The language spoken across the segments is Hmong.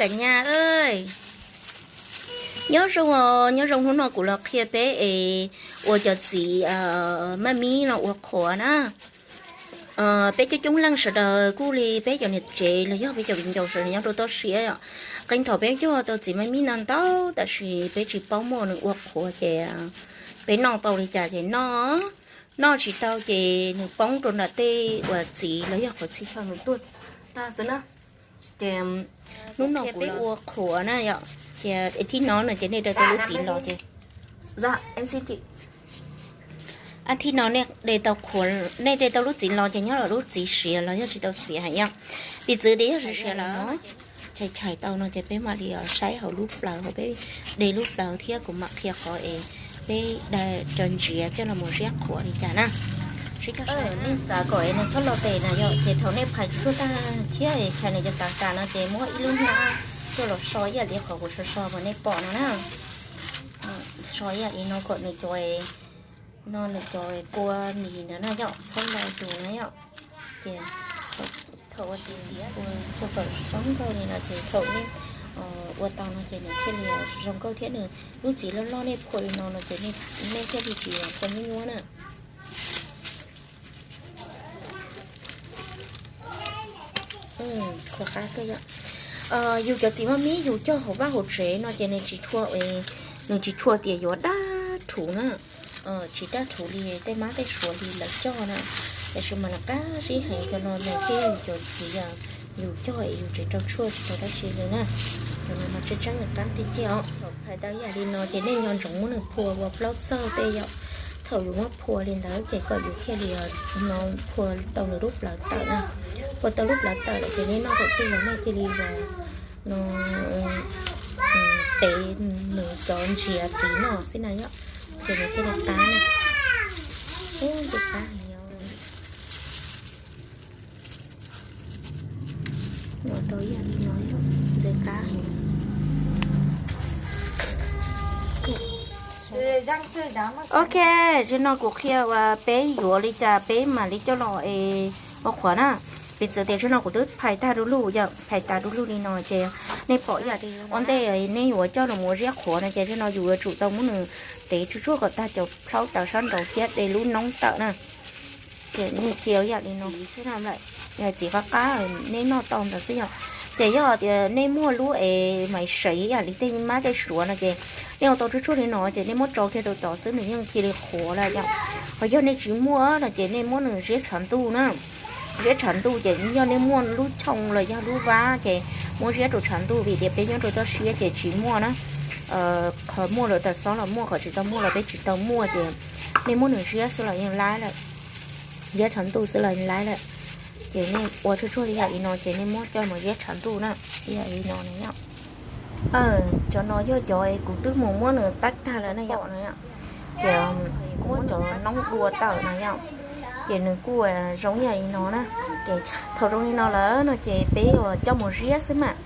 Nyab, nyob zoo, nyob zoo, hnub no kuv los qhia peb es ua cov txiv maj mib no ua qhuav na. Peb coob coob leej sawv daws kuj li peb cov niam tsev los yog peb cov viv ncaus sawv daws nyob rau toj siab yom. Qee thaum peb cog tau txiv maj mib no ntau, tab sis peb tsis paub muaj nws ua qhuav ces peb noj tau li cas ces noj, noj tsis tau ces nws poob rau nram tej uas txiv los yog qhov txhia chaw nws tuaj tag xwb na. Ces hnub no peb ua qhuav na yom. Ces thib no no ces nej de tau lub txiv los ces, thib no nej de tau lub txiv los ces nyob los lub txiv siav los yog tsis tau siav heev yom. Piv txwv tias yog siav siav lawm, chais chais tau no ces peb mam li saib hauv lub plawv, hauv peb de lub plawv thiab kuv mam qhia qhov es peb da cov ntsiav coj los mus ziab qhuav li cas na. Nej xav kom es nws txhob lo tes na yom, ces thaum nej phais tsuag tag thiab chais nws cov tav kas no ces muab ib lub hnab coj los so ib yam li qhov kuv so so mas nej pom no na. So ib yam li no kom nws cov, no nws cov kua mis ntawd na yom, txhob lo tus na yom. Ces thaum ua tis tiav ua kom zoo nkauj li no ces thaum nej ua tau no ces nws thiaj li zoo nkauj thiab nws lub txiv loj loj nej phua li no no ces nej thiaj li tsis phua nyuaj nyuaj na. Qhuav qab kawg yom. Yus cov txiv maj mib yus cog hauv vaj hauv tsev no ces nws tsis tshua, nws tsis tshua tias yuav daj rhuv na. Tsis daj rhuv li tej mab tej suav li lawv cog na. Tiam sis mas nws qab zib heev cov no nws thiaj yus cov txiv yus cog es yus tsis rau tshuaj tsis rau dab tsi li na. Cov no mas tseeb tseeb nws qab tiag tiag os. Thaum phais tau yam li no ces nej nco ntsoov muab nws phua ua plaub txaug tej yom. Thaum yus muab phua li ntawd ces kom yus thiaj li no phua tau nws lub plawv tawm na. Phua tau lub plawv tawm lawm ces nej noj thaum twg los nej cia li no tev nws cov ntsiav txiv no xwb na yom. Ces nws thiaj li qab na. Ub, ntshe qab heev. Ua tau ib yam li no, ntshe qab heev. Ok, zaum no kuv qhia uas peb yuav li cas peb mam li coj los es ua qhuav na. Piv txwv tias zaum no kuv twb phais tag du lug yom, phais tas du lug li no ces nej pom ib yam li ua ntej nej yuav coj los mus ua ziab qhuav no ces zaum no yus yuav tsum tau muab nws tev tsuj tsuag kom tag cov plhaub taws sab nraud thiab de lub noob tawm na. Ces nej cia ib yam li no xwb na, txiv qab qab nej noj tau ntawd xwb yom. Ces yog tias nej muaj lub es mais saiv ib yam li tej mab tej suav no ces nej ua tau tsuj tsuag li no ces nej muab tso kiag rau tod xwb nws yeej cia li qhuav lawm yom. Ho yog nej tsis muaj no ces nej muab nws ziab tshav ntuj na. Ziab tshav ntuj ces yog nej muaj lub choo los yog lub vab ces muab ziab rau tshav ntuj vim tias peb nyob rau toj siab ces tsis muaj na. Qhov muaj los tawm xob los muaj, qhov tsis tau muaj los peb tsis tau muaj ces nej muab nws ziab xwb los yeej laib lawm. Ziab tshav ntuj xwb los yeej laib lawm. Ces nej ua tsuj tsuag li yam li no ces nej muab coj mus ziab tshav ntuj na, li yam li no na yom. Cov no yog cov kuv twb mus muab nws taib tag lawm na yom. Ces kuv muab cov noob dua tawm na yom. Ces nws kuj zoo ib yam li no na. Ces thaum zoo li no lawm no ces peb yuav coj mus ziab xwb mas.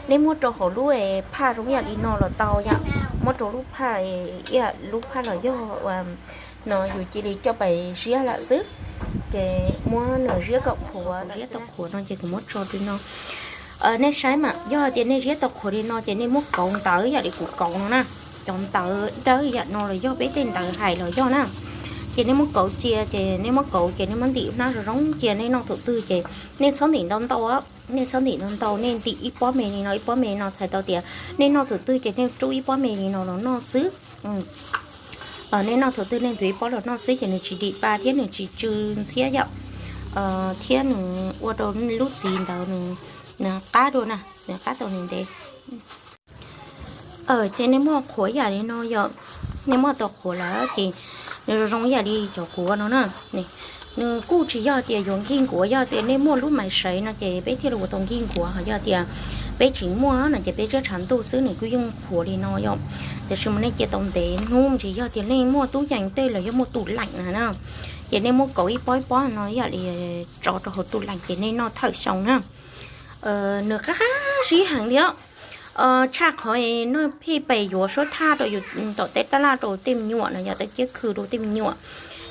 Nej muab rau hauv lub phaj zoo ib yam li no los tau yom. Muab rau lub phaj, ib yam lub phaj los yog no yus cia li coj pais ziab lawm xwb. Ces muab nws ziab kom qhuav, ziab tau qhuav no ces kuv muab tso li no. Nej saib mas yog tias nej ziab tau qhuav li no ces nej muab kauv ntawv yam li kuv kauv no na. Cov ntawv dawb yam no los yog peb tej ntawv hais los yog na. Ces nej muab kauv cia, ces nej muab kauv ces nej muab ntim hnab zoo zoo cia, nej noj thaum twg ces nej txhob ntim ntau ntau, nej txhob ntim ntau ntau, nej ntim ib pob me li no ib pob me no txhais tau tias nej noj thaum twg ces nej rub ib pob me li no los noj xwb. Nej noj thaum twg nej nthuav ib pob los noj xwb ces nws tsis dim pa thiab nws tsis tsw ntxhiab yom. Thiab nws ua rau lub txiv ntawd nws qab dua na, nws qab tau ntev ntev. Ces nej muab qhuav yam li no yom, nej muab tau qhuav lawm ces nws zoo zoo yam li cov kuv no na. Nws kuj tsis yog tias yuav nkig nkuav, yog tias nej muaj lub mais saiv no ces peb thiaj li ua tau nkig nkuav, ho yog tias peb tsis muaj no ces peb ziab tshav ntuj xwb nws kuj yeej qhuav li no yom. Tiam sis mas nej cia tau ntev hnub ntsis, yog tias nej muaj tub yees tej los yog muaj tus leem na na, ces nej muab kauv ib pob ib pob no yam li tso rau hauv tus leem ces nej noj thawm xyoo na. Nws qab qab zib heev li os. Tshaj qhov noj phij pes yuav suab thaj rau yus tom tej taj laj rau tej me nyuam no yog tej kiab khw rau tej me nyuam,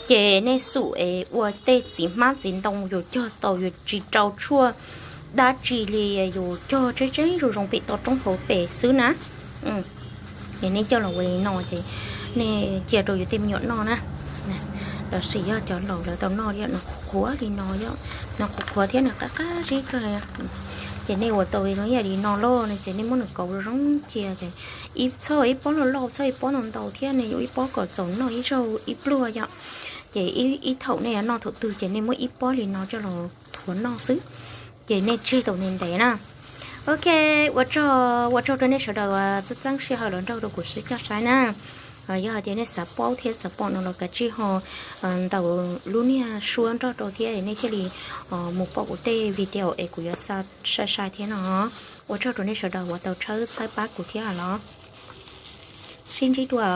ces nej xum es ua tej txiv hmab txiv ntoo yus cog tau yus tsis rau tshuaj dab tsi li, yus cog tseeb tseeb zoo zoo pem toj roob hauv pes xwb na. Ces nej coj los ua li no ces nej cia rau yus tej me nyuam noj na. Los sis yog cov laus lawv tau noj yog nws qhuav qhuav li no, yog nws qhuav qhuav thiab nws qab qab zib kawg. Ces nej ua tau zoo ib yam li no lawm no ces nej muab nws kauv zoo zoo cia ces ib txhob ib pob loj loj, txhob ib pob ntau ntau thiab nej yuav ib pob kom txaus noj ib zaug ib pluag yom. Ces ib thaum nej yuav noj thaum twg ces nej muab ib pob li no coj los thuav noj xwb. Ces nej tseg tau ntev ntev na. Ok, ua tsaug, ua tsaug rau nej sawv daws uas txeeb txeeb sij hawm los nrog rau kuv sib coj saib na. Yog hais tias nej xav paub thiab xav pom no los kav tsij ho ntaus lub niag suab nrog rau thiab nej thiaj li mus pom kuv tej video es kuv yuav xa sai sai thiab no. Ua tsaug rau nej sawv daws uas tau tshawb txhawb pab kuv thiab los. Sib ntsib dua.